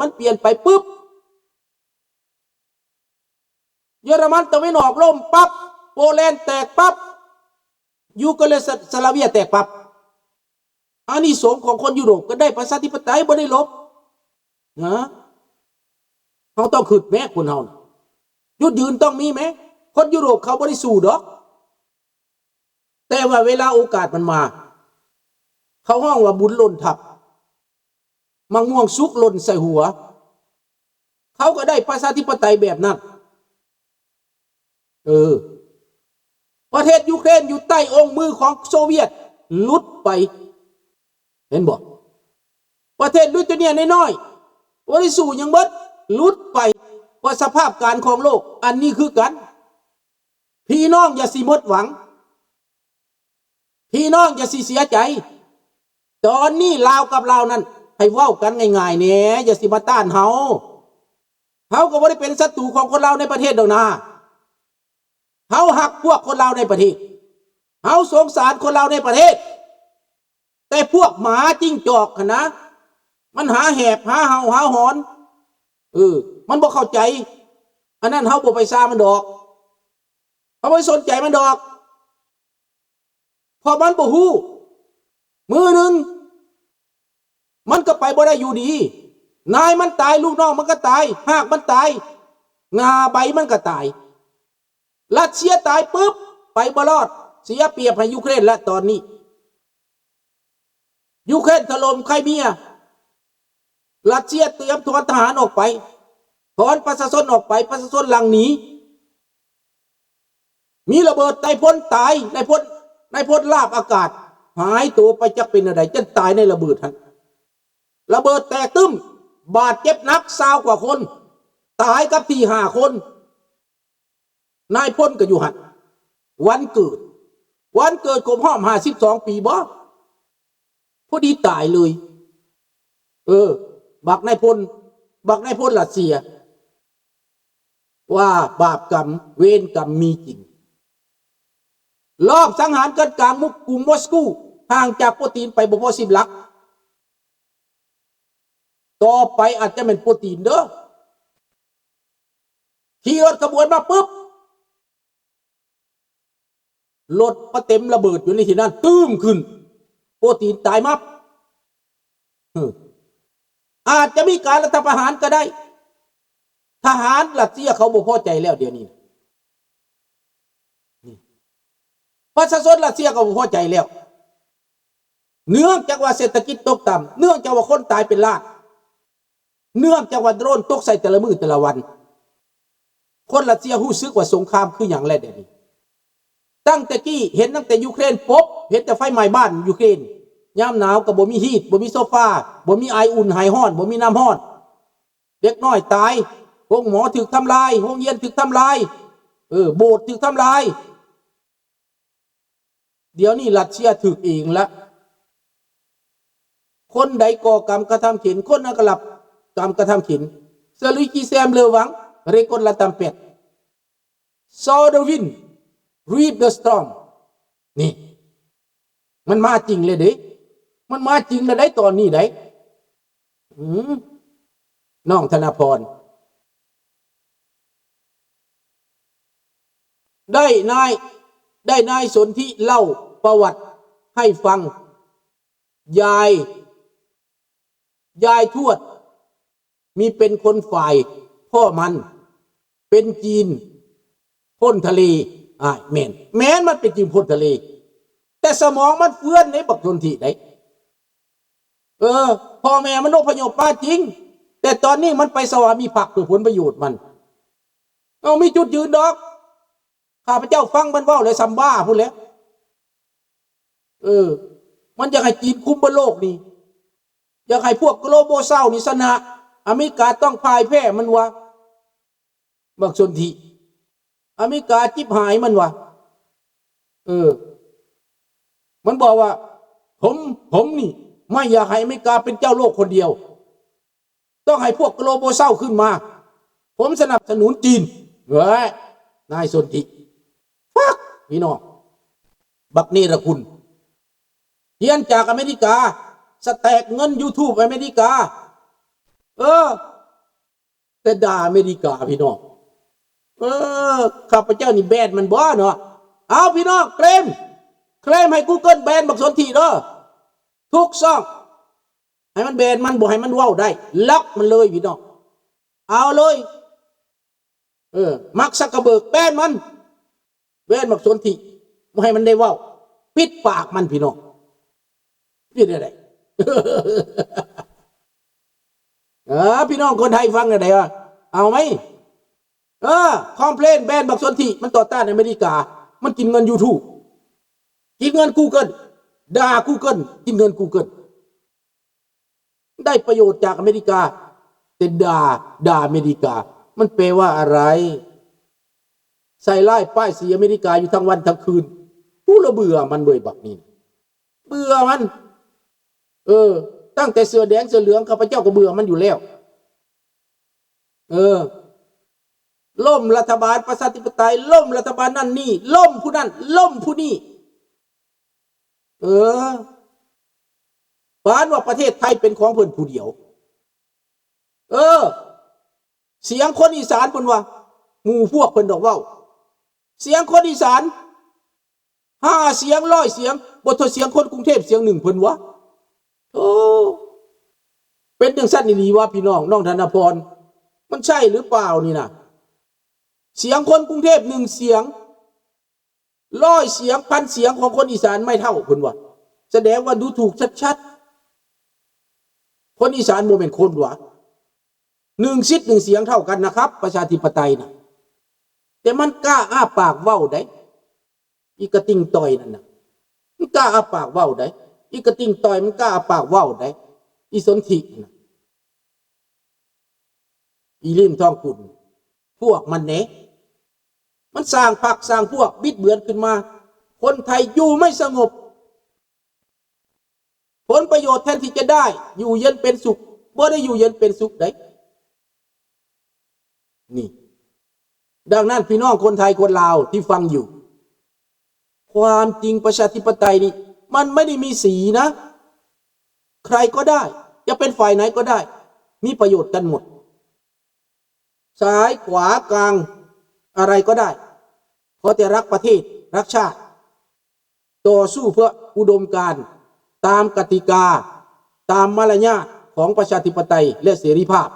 ມັນປ່ຽນໄປປຶບ ເຢຍລະມັນຕາເວັນອອກລົ້ມປັບ, ໂປແລນແຕກປັບ, ຢູໂກສລາເວຍແຕກປັບ. ອານິສົງຂອງຄົນຢູໂຣບກໍໄດ້ປະຊາທິປະໄຕ, ບໍ່ໄດ້ລົບນະ. ເຮົາຕ້ອງຄິດແມ້ ຄົນເຮົານະ ຈຸດຢືນຕ້ອງມີແມ້. ຄົນຢູໂຣບເຂົາບໍ່ໄດ້ສູ້ດອກ, ແຕ່ວ່າເວລາໂອກາດມັນມາ ເຂົາຮ້ອງວ່າບຸນຫຼົ່ນທັບ, ໝາກມ່ວງສຸກຫຼົ່ນໃສ່ຫົວ. ເຂົາກໍໄດ້ປະຊາທິປະໄຕແບບນັ້ນ. ເອີ ປະເທດຢູເຄຣນຢູ່ໃຕ້ອົງມືຂອງໂຊວຽດ ຫຼຸດໄປ. ເຫັນບໍ່? ປະເທດລິດໂທເນຍນ້ອຍໆ ບໍ່ໄດ້ສູ້ຫຍັງເບິດ, ຫຼຸດໄປ ເພາະສະພາບການຂອງໂລກອັນນີ້ຄືກັນ. ພີ່ນ້ອງຢ່າຊິໝົດຫວັງ, ພີ່ນ້ອງຢ່າຊິເສຍໃຈ. ຕອນນີ້ລາວກັບລາວນັ້ນ ໃຫ້ເວົ້າກັນງ່າຍໆແດ່, ຢ່າຊິມາຕ້ານເຮົາ. ເຮົາກໍບໍ່ໄດ້ເປັນສັດຕູຂອງຄົນລາວໃນປະເທດດອກນາ. ເຮົາຮັກພວກຄົນລາວໃນປະເທດ, ເຮົາສົງສານຄົນລາວໃນປະເທດ. ແຕ່ພວກໝາຈິ້ງຈອກຫັ້ນນະ ມັນຫາແຫບ ຫາເຫົ່າ ຫາຫອນ. ເອີ ມັນບໍ່ເຂົ້າໃຈ. ອັນນັ້ນເຮົາບໍ່ໄປຊ່າງມັນດອກ, ເຮົາບໍ່ໄປສົນໃຈມັນດອກ. ເພາະມັນບໍ່ຮູ້, ມື້ໜຶ່ງມັນກໍໄປບໍ່ໄດ້ຢູ່ດີ. ນາຍມັນຕາຍ, ລູກນ້ອງມັນກໍຕາຍ, ຮາກມັນຕາຍ, ງ່າໃບມັນກໍຕາຍ. ຣັດເຊຍຕາຍປຶບ ໄປບໍ່ລອດ, ເສຍປຽບໃຫ້ຢູເຄຣນແລ້ວຕອນນີ້. ຢູເຄຣນຖະຫຼົ່ມໄຄເມຍ, ຣັດເຊຍຕຽມຖອນທະຫານອອກໄປ, ຖອນປະຊາຊົນອອກໄປ, ປະຊາຊົນຫຼັ່ງໜີ. ມີລະເບີດ, ນາຍພົນຕາຍ, ນາຍພົນ, ນາຍພົນລາບອາກາດ ຫາຍໂຕໄປຈັກເປັນແນວໃດ, ຈົນຕາຍໃນລະເບີດຫັ້ນ. ລະເບີດແຕກຕຶ້ມ, ບາດເຈັບໜັກຊາວກວ່າຄົນ, ຕາຍກັບທີ່ຫ້າຄົນ. ນາຍພົນກໍຢູ່ຫັ້ນ. ວັນເກີດ, ວັນເກີດຄົບຮອບຫ້າສິບສອງປີບໍ່? ພໍດີຕາຍເລີຍ. ເອີ ບັກນາຍພົນ, ບັກນາຍພົນຣັດເຊຍ. ວ່າບາບກຳເວນກຳມີຈິງ. ລອບສັງຫານກັນກາງມຸກ ກຸງມົສກູ, ຫ່າງຈາກໂປຕີນໄປບໍ່ພໍສິບຫຼັກ. ຕໍ່ໄປອາດຈະແມ່ນໂປຕີນເດີ້. ຂີ່ລົດຂະບວນມາປຶບ, ລົດມາເຕັມລະເບີດຢູ່ໃນທີ່ນັ້ນ, ຕື່ມຂຶ້ນ, ໂປຕີນຕາຍມັບ. ອາດຈະມີການລັດຖະປະຫານກໍໄດ້. ທະຫານຣັດເຊຍເຂົາບໍ່ພໍໃຈແລ້ວດຽວນີ້. ປະຊາຊົນຣັດເຊຍກໍບໍ່ພໍໃຈແລ້ວ, ເນື່ອງຈາກວ່າເສດຖະກິດຕົກຕ່ຳ, ເນື່ອງຈາກວ່າຄົນຕາຍເປັນລ້ານ, ເນື່ອງຈາກວ່າໂດຣນຕົກໃສ່ແຕ່ລະມື້ແຕ່ລະວັນ. ຄົນຣັດເຊຍຮູ້ສຶກວ່າສົງຄາມຄືຫຍັງແລ້ວດຽວນີ້. ຕັ້ງແຕ່ກີ້ເຫັນຕັ້ງແຕ່ຢູເຄຣນປົບ, ເຫັນແຕ່ໄຟໄໝ້ບ້ານຢູເຄຣນ. ຍາມໜາວກໍບໍ່ມີຮີດ, ບໍ່ມີໂຊຟາ, ບໍ່ມີໄອອຸ່ນຫາຍຮ້ອນ, ບໍ່ມີນ້ຳຮ້ອນ. ເດັກນ້ອຍຕາຍ, ໂຮງໝໍຖືກທຳລາຍ, ໂຮງຮຽນຖືກທຳລາຍ, ເອີ, ໂບດຖືກທຳລາຍ. ດຽວນີ້ຣັດເຊຍຖືກເອງລະ. ຄົນໃດກໍ່ກຳກະທຳເຂັນ, ຄົນນັ້ນກໍຮັບກຳກະທຳເຂັນ. Celui qui sème le vent récolte la tempête. Sow the wind, reap the storm. ນີ້ ມັນມາຈິງເລີຍເດ້, ມັນມາຈິງແລ້ວໄດ໋ຕອນນີ້ໄດ໋. ອືມ ນ້ອງທະນະພອນ ໄດ້ນາຍ, ໄດ້ນາຍສົນທິເລົ່າປະຫວັດໃຫ້ຟັງ. ຍາຍ, ຍາຍທວດມີເປັນຄົນຝ່າຍພໍ່ມັນ ເປັນຈີນພົ້ນທະເລ. ອ້າຍ ແມ່ນ, ແມ່ນ ມັນເປັນຈີນພົ້ນທະເລ, ແຕ່ສະໝອງມັນເຟືອນເດ້ ບັກສົນທິເດ້. ເອີ ພໍ່ແມ່ມັນອົບພະຍົບມາຈິງ, ແຕ່ຕອນນີ້ມັນໄປສະຫວາມີພັກເພື່ອຜົນປະໂຫຍດມັນ. ເອົາ ມີຈຸດຢືນດອກ. ຂ້າພະເຈົ້າຟັງມັນເວົ້າແລ້ວສ່ຳບ້າພຸ້ນແຫຼະ. ເອີ ມັນຢາກໃຫ້ຈີນຄຸມເບິດໂລກນີ້, ຢາກໃຫ້ພວກ global south ນີ້ຊະນະ, ອາເມລິກາຕ້ອງພ່າຍແພ້ ມັນວ່າ. ບັກສົນທິ, ອາເມລິກາຈິບຫາຍ ມັນວ່າ. ເອີ ມັນບອກວ່າ ຜົມ, ຜົມນີ້ ໄມ່ຢາກໃຫ້ອາເມລິກາເປັນເຈົ້າໂລກຄົນດຽວ. ຕ້ອງໃຫ້ພວກ global south ຂຶ້ນມາ, ຜົມສະໜັບສະໜູນຈີນ. ເອີຍ ນາຍສົນທິ ຟັກ ພີ່ນ້ອງ, ບັກເນລະຄຸນ ຮຽນຈາກອາເມລິກາ, ສະແຕັກເງິນ YouTube ອາເມລິກາ. ເອີ ແຕ່ດ່າອາເມລິກາພີ່ນ້ອງ. ເອີ ຂ້າພະເຈົ້ານີ້ແບນມັນບໍ່ເນາະ. ເອົາພີ່ນ້ອງ ເຄລມ ເຄລມໃຫ້ Google ແບນບັກສົນທິເດີ ທຸກຊ່ອງ ໃຫ້ມັນແບນມັນ ບໍ່ໃຫ້ມັນເວົ້າໄດ້ ລັອກມັນເລີຍພີ່ນ້ອງ ເອົາເລີຍ. ເອີ Mark Zuckerberg ແບນມັນ ແບນບັກສົນທິ ບໍ່ໃຫ້ມັນໄດ້ເວົ້າ ປິດປາກມັນພີ່ນ້ອງ. ເປັນຈັ່ງໃດ? ເອີ ພີ່ນ້ອງຄົນໄທຟັງແນວໃດວະ? ເອົາໄໝ? ເອີ ຄອມເພລນແບນບັກສົນທິ ມັນຕໍ່ຕ້ານອາເມລິກາ ມັນກິນເງິນ YouTube ກິນເງິນ Google ດ່າ Google ກິນເງິນ Google ໄດ້ປະໂຫຍດຈາກອາເມລິກາ ແຕ່ດ່າ ດ່າອາເມລິກາ ມັນແປວ່າອະໄລ? ໃສ່ຮ້າຍປ້າຍສີອາເມລິກາຢູ່ທັງວັນທັງຄືນ. ກູລະເບື່ອມັນເວີຍບັກນີ້ ເບື່ອມັນ. ເອີ ຕັ້ງແຕ່ເສື້ອແດງເສື້ອເຫຼືອງ ຂ້າພະເຈົ້າກໍເບື່ອມັນຢູ່ແລ້ວ. ເອີ ລົ້ມລັດຖະບານປະຊາທິປະໄຕ ລົ້ມລັດຖະບານນັ້ນນີ້ ລົ້ມຜູ້ນັ້ນ ລົ້ມຜູ້ນີ້. ເອີ ປານວ່າປະເທດໄທເປັນຂອງເພິ່ນຜູ້ດຽວ. ເອີ ສຽງຄົນອີສານເພິ່ນວ່າ ໝູ່ພວກເພິ່ນດອກເວົ້າ ສຽງຄົນອີສານ ຫ້າສຽງ ຮ້ອຍສຽງ ບໍ່ເທົ່າສຽງຄົນກຸງເທບສຽງໜຶ່ງເພິ່ນວ່າ. ໂອ້ ເປັນຈັ່ງຊັ້ນອີ່ຫຼີວະພີ່ນ້ອງ ນ້ອງທະນະພອນ ມັນໃຊ່ຫຼືເປົ່ານີ້ນະ? ສຽງຄົນກຸງເທບໜຶ່ງສຽງ ຮ້ອຍສຽງ ພັນສຽງຂອງຄົນອີສານໄມ່ເທົ່າເພິ່ນວ່າ ສະແດງວ່າດູຖືກຊັດໆ. ຄົນອີສານບໍ່ແມ່ນຄົນຫວາ? ໜຶ່ງສິດໜຶ່ງສຽງເທົ່າກັນນະຄັບ ປະຊາທິປະໄຕນະ. ແຕ່ມັນກ້າອ້າປາກເວົ້າໄດ໋ ອີກະຕິ່ງຕ່ອຍນັ້ນນະ ມັນກ້າອ້າປາກເວົ້າໄດ໋ ອີກະຕິ່ງຕ່ອຍມັນກ້າອ້າປາກເວົ້າໄດ໋ ອີສົນທິນະ ອີລິມທອງກຸນ ພວກມັນເດ້ ມັນສ້າງພັກສ້າງພວກບິດເບືອນຂຶ້ນມາ ຄົນໄທຢູ່ໄມ່ສະຫງົບ ຜົນປະໂຫຍດແທນທີ່ຈະໄດ້ຢູ່ເຢັນເປັນສຸກ ບໍ່ໄດ້ຢູ່ເຢັນເປັນສຸກໃດ໋ ນີ້. ດັ່ງນັ້ນ ພີ່ນ້ອງຄົນໄທຄົນລາວທີ່ຟັງຢູ່ ຄວາມຈິງປະຊາທິປະໄຕນີ້ ມັນໄມ່ໄດ້ມີສີນະ ໃຄກໍໄດ້ ຈະເປັນຝ່າຍໄຫນກໍໄດ້ ມີປະໂຫຍດກັນໝົດ. ຊ້າຍຂວາກາງ ອະໄລກໍໄດ້ ຂໍແຕ່ຮັກປະເທດ ຮັກຊາດ ຕໍ່ສູ້ເພື່ອອຸດົມການ ຕາມກະຕິກາ ຕາມມາລະຍາດຂອງປະຊາທິປະໄຕ ແລະ ເສລີພາບ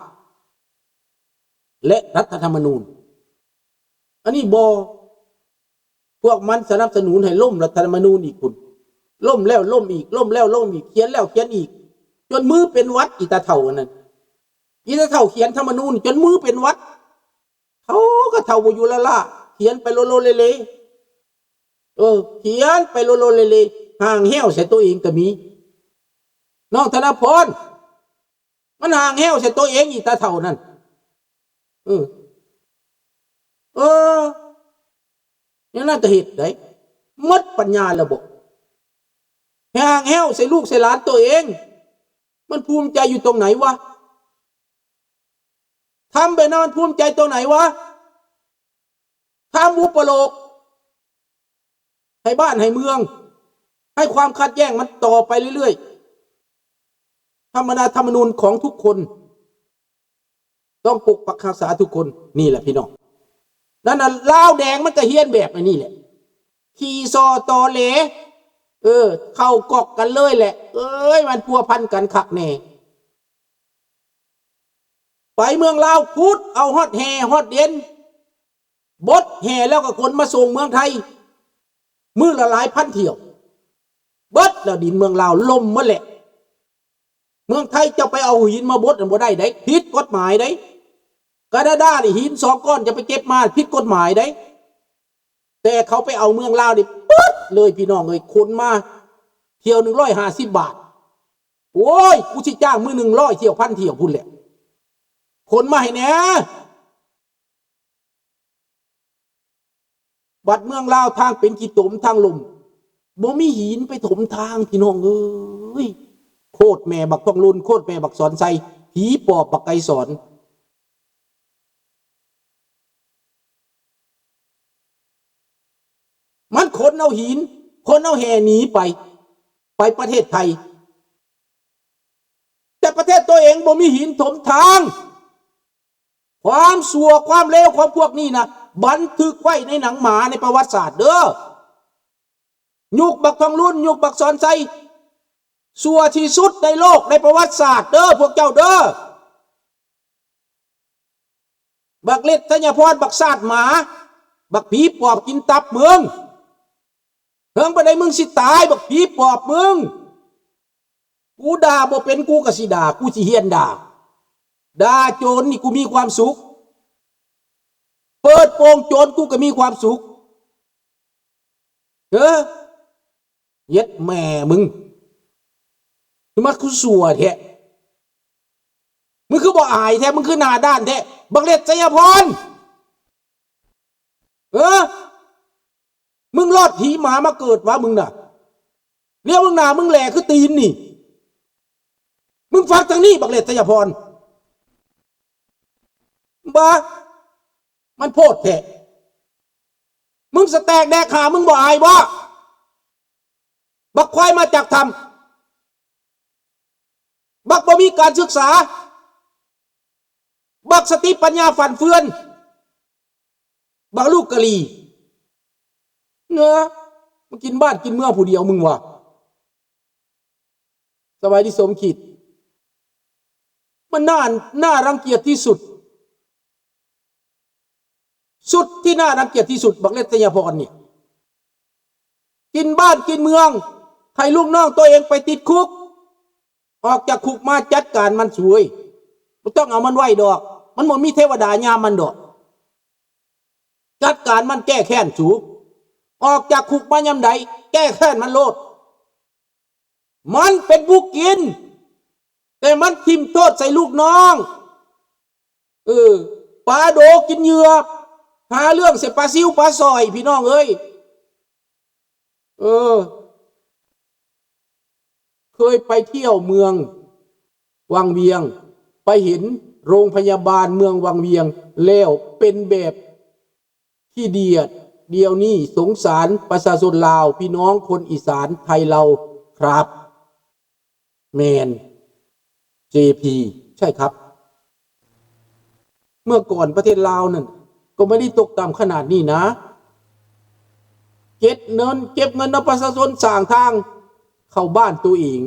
ແລະ ລັດຖະທຳມະນູນ. ອັນນີ້ບໍ່ ພວກມັນສະໜັບສະໜູນໃຫ້ລົ້ມລັດຖະທຳມະນູນອີກພຸ້ນ ລົ້ມແລ້ວລົ້ມອີກ ລົ້ມແລ້ວລົ້ມອີກ ຂຽນແລ້ວຂຽນອີກ ຈົນມືເປັນຫວັດ ອີຕາເຖົ້າອັນນັ້ນ ອີຕາເຖົ້າຂຽນທຳມະນູນຈົນມືເປັນຫວັດ ເຖົ້າກໍເຖົ້າບໍ່ຢູ່ລ້າໆ ຂຽນໄປໂລໆເລໆ ເອີ ຂຽນໄປໂລໆເລໆ ຮ່າງແຮ້ວໃສ່ໂຕເອງກໍມີ ນ້ອງທະນະພອນ. ມັນຮ່າງແຮ້ວໃສ່ໂຕເອງ ອີຕາເຖົ້ານັ້ນ ເອີ ເອີ ແນວນັ້ນກໍເຮັດໄດ້ ໝົດປັນຍາແລ້ວບໍ? ຮ່າງແຮ້ວໃສ່ລູກໃສ່ຫຼານໂຕເອງ ມັນພູມໃຈຢູ່ຕົງໃດວະ? ທຳແບບນັ້ນມັນພູມໃຈຕົງໃດວະ? ທຳອຸປະໂລກໃຫ້ບ້ານໃຫ້ເມືອງ ໃຫ້ຄວາມຂັດແຍ່ງມັນຕໍ່ໄປເລື້ອຍໆ ທຳມະນາທຳມະນູນຂອງທຸກຄົນ ຕ້ອງປົກປັກຮັກສາທຸກຄົນ ນີ້ແຫຼະພີ່ນ້ອງ. ນັ້ນນະ ລາວແດງມັນກໍຮຽນແບບອັນນີ້ແຫຼະ ຂີ້ສໍ້ຕໍເຫຼ ເອີ ເຂົ້າກອກກັນເລີຍແຫຼະ ເອີຍ ມັນພົວພັນກັນຄັກແນ່. ໄປເມືອງລາວ ຂຸດເອົາຮອດແຮ່ຮອດເດັນ ບົດແຮ່ແລ້ວກໍຂົນມາສົ່ງເມືອງໄທ ມື້ລະຫຼາຍພັນຖ້ຽວ ເບິດແລ້ວ ດິນເມືອງລາວລົ້ມໝົດແຫຼະ. ເມືອງໄທເຈົ້າໄປເອົາຫີນມາບົດນັ້ນບໍ່ໄດ້ໃດ໋ ຜິດກົດໝາຍໃດ໋. ການາດານີ້ຫີນສອງກ້ອນຈະໄປເກັບມາຜິດກົດໝາຍໃດ໋ ແຕ່ເຂົາໄປເອົາເມືອງລາວນີ້ເບິດເລີຍ ພີ່ນ້ອງເອີຍ ຂົນມາຖ້ຽວໜຶ່ງຮ້ອຍຫ້າສິບບາດ. ໂອ້ຍ ກູຊິຈ້າງມື້ໜຶ່ງຮ້ອຍຖ້ຽວພັນຖ້ຽວພຸ້ນແຫຼະ ຂົນມາໃຫ້ແດ່. ບັດເມືອງລາວທາງເປັນຂີ້ຕົມທາງລົ້ມ ບໍ່ມີຫີນໄປຖົມທາງ ພີ່ນ້ອງເອີຍ. ໂຄດແມ່ບັກທອງລຸນ ໂຄດແມ່ບັກສອນໄຊ ຜີປອບບັກໄກສອນ ມັນຂົນເອົາຫີນ ຂົນເອົາແຮ່ໜີໄປ ໄປປະເທດໄທ ແຕ່ປະເທດຕົວເອງບໍ່ມີຫີນຖົມທາງ. ຄວາມຊົ່ວຄວາມເລວຂອງພວກນີ້ນະ ບັນທຶກໄວ້ໃນໜັງໝາໃນປະຫວັດສາດເດີ້. ຍຸກບັກທອງລຸນ ຍຸກບັກສອນໄຊ ຊົ່ວທີ່ສຸດໃນໂລກໃນປະຫວັດສາດເດີ້ ພວກເຈົ້າເດີ້. ບັກເລັດໄຊຍະພອນ ບັກຊາດໝາ ບັກຜີປອບກິນຕັບມຶງ. ເຖິງປານໃດມຶງຊິຕາຍ ບັກຜີປອບມຶງ. ກູດ່າບໍ່ເປັນ ກູກໍຊິດ່າ ກູຊິຮຽນດ່າ. ດ່າໂຈນນີ້ກູມີຄວາມສຸກ ເປີດໂປງໂຈນກູກໍມີຄວາມສຸກ. ເອີ ເຢັດແມ່ມຶງ ຄືມາຄືຊົ່ວແທ້ ມຶງຄືບໍ່ອາຍແທ້ ມຶງຄືໜ້າດ້ານແທ້ ບັກເລັດໄຊຍະພອນ. ເອີ ມຶງລອດຜີໝາມາເກີດຫວາມຶງນະ? ລຽວເບິ່ງໜ້າມຶງແຫຼຄືຕີນນີ້. ມຶງຟັງທາງນີ້ ບັກເລັດໄຊຍະພອນ. ບາ ມັນໂພດແທ້. ມຶງສະແຕກແດກຫາ ມຶງບໍ່ອາຍບໍ່? ບັກຄວາຍມາຈາກຖ້ຳ ບັກບໍ່ມີການສຶກສາ ບັກສະຕິປັນຍາຟັ່ນເຟືອນ ບັກລູກກະຫຼີ່ ເນາະ ມາກິນບ້ານກິນເມືອງຜູ້ດຽວ ມຶງວ່າ. ສະບາຍດີ ສົມຄິດ. ມັນໜ້າ ໜ້າລັງກຽດທີ່ສຸດ. ສຸດທີ່ໜ້າລັງກຽດທີ່ສຸດ ບັກເລັດໄຊຍະພອນນີ້ ກິນບ້ານກິນເມືອງ ໃຫ້ລູກນ້ອງຕົວເອງໄປຕິດຄຸກ ອອກຈາກຄຸກມາຈັດການມັນສູເອີຍ. ບໍ່ຕ້ອງເອົາມັນໄວ້ດອກ ມັນບໍ່ມີເທວະດາຍາມມັນດອກ. ຈັດການມັນ ແກ້ແຄ້ນສູ. ອອກຈາກຄຸກມາຍາມໃດ ແກ້ແຄ້ນມັນໂລດ. ມັນເປັນຜູ້ກິນ ແຕ່ມັນຖິ້ມໂທດໃສ່ລູກນ້ອງ. ເອີ ປາໂດກິນເຫຍື່ອ ຫາເລື່ອງໃສ່ປາຊິວປາສ້ອຍ ພີ່ນ້ອງເອີຍ. ເອີ ເຄີຍໄປທ່ຽວເມືອງວັງວຽງ ໄປເຫັນໂຮງພະຍາບານເມືອງວັງວຽງ ແລ້ວເປັນແບບ ຂີ້ດຽດ. ດຽວນີ້ສົງສານປະຊາຊົນລາວ ພີ່ນ້ອງຄົນອີສານໄທລາວ ຄັບ. ແມ່ນ ເຈພີ ໃຊ່ຄັບ. ເມື່ອກ່ອນປະເທດລາວນັ້ນ ກໍບໍ່ໄດ້ຕົກຕ່ຳຂະໜາດນີ້ນະ. ເກັບເງິນ ເກັບເງິນນຳປະຊາຊົນ ສ້າງທາງເຂົ້າບ້ານໂຕເອງ.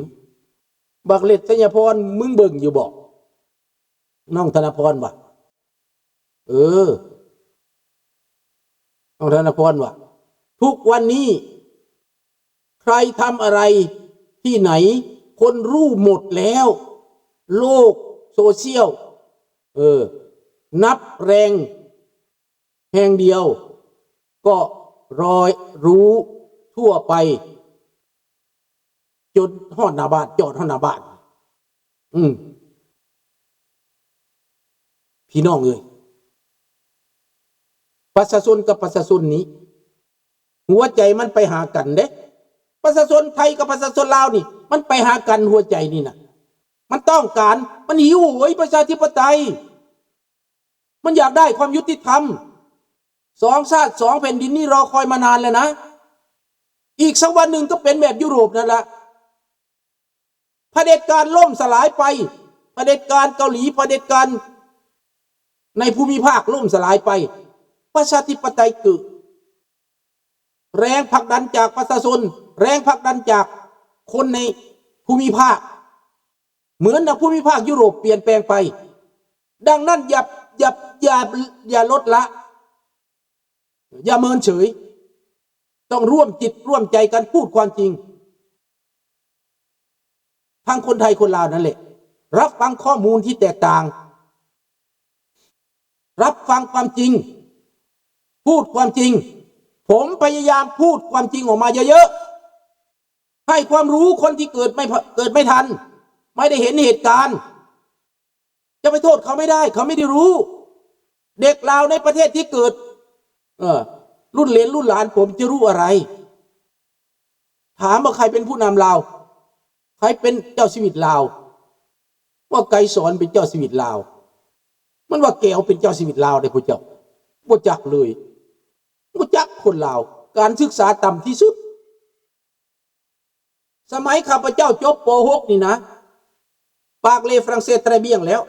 ບັກເລັດໄຊຍະພອນ ມຶງເບິ່ງຢູ່ບໍ່? ນ້ອງທະນະພອນວ່າ ເອີ ນ້ອງທະນະພອນວ່າ ທຸກວັນນີ້ ໃຄຣທຳອະໄລທີ່ໄຫນ ຄົນຮູ້ໝົດແລ້ວ. ໂລກໂຊຊຽວ ເອີ ນັບແຮງ ແຮງດຽວກໍລອຍຮູ້ທົ່ວໄປ ຈົນຮອດໜ້າບ້ານ ຈອດຮອດໜ້າບ້ານ. ອືມ ພີ່ນ້ອງເອີຍ ປະຊາຊົນກັບປະຊາຊົນນີ້ ຫົວໃຈມັນໄປຫາກັນເດ້. ປະຊາຊົນໄທກັບປະຊາຊົນລາວນີ້ ມັນໄປຫາກັນ ຫົວໃຈນີ້ນະ ມັນຕ້ອງການ ມັນຫິວໂຫຍປະຊາທິປະໄຕ. ມັນຢາກໄດ້ຄວາມຍຸຕິທຳ. ສອງຊາດສອງແຜ່ນດິນນີ້ລໍຄອຍມານານແລ້ວນະ. ອີກສັກວັນໜຶ່ງກໍເປັນແບບຢູໂຣບນັ້ນລະ. ຜະເດັດການລົ້ມສະຫຼາຍໄປ. ຜະເດັດການເກົາຫຼີ, ຜະເດັດການໃນພູມິພາກລົ້ມສະຫຼາຍໄປ. ປະຊາທິປະໄຕເກີດ. ແຮງຜັກດັນຈາກປະຊາຊົນ, ແຮງຜັກດັນຈາກຄົນໃນພູມິພາກ. ເໝືອນດັ່ງພູມິພາກຢູໂຣບປ່ຽນແປງໄປ. ດັ່ງນັ້ນ ຢ່າ ຢ່າ ຢ່າ ຢ່າລົດລະ, ຢ່າເມີນເສີຍ. ຕ້ອງຮ່ວມຈິດຮ່ວມໃຈກັນ ພູດຄວາມຈິງ. ທັງຄົນໄທຄົນລາວນັ້ນແຫຼະ ຮັບຟັງຂໍ້ມູນທີ່ແຕກຕ່າງ. ຮັບຟັງຄວາມຈິງ, ພູດຄວາມຈິງ. ຜົມພະຍາຍາມພູດຄວາມຈິງອອກມາເຍີະໆ. ໃຫ້ຄວາມຮູ້ຄົນທີ່ເກີດໄມ່ ເກີດໄມ່ທັນ, ໄມ່ໄດ້ເຫັນເຫດການ. ຈະໄປໂທດເຂົາໄມ່ໄດ້, ເຂົາໄມ່ໄດ້ຮູ້. ເດັກລາວໃນປະເທດທີ່ເກີດ, ເອີ, ລຸ້ນເຫຼນລຸ້ນຫຼານ ຜົມຈະຮູ້ອະໄລ? ຖາມວ່າໃຜເປັນຜູ້ນຳລາວ? ໃຜເປັນເຈົ້າຊີວິດລາວ? ວ່າໄກສອນເປັນເຈົ້າຊີວິດລາວ, ມັນວ່າແກວເປັນເຈົ້າຊີວິດລາວເດ້ພວກເຈົ້າ. ບໍ່ຈັກເລີຍ, ບໍ່ຈັກຄົນລາວ. ການສຶກສາຕ່ຳທີ່ສຸດ. ສະໄໝຂ້າພະເຈົ້າຈົບ ປໍຫົກ ນີ້ນະ, parler français très bien ແລ້ວ.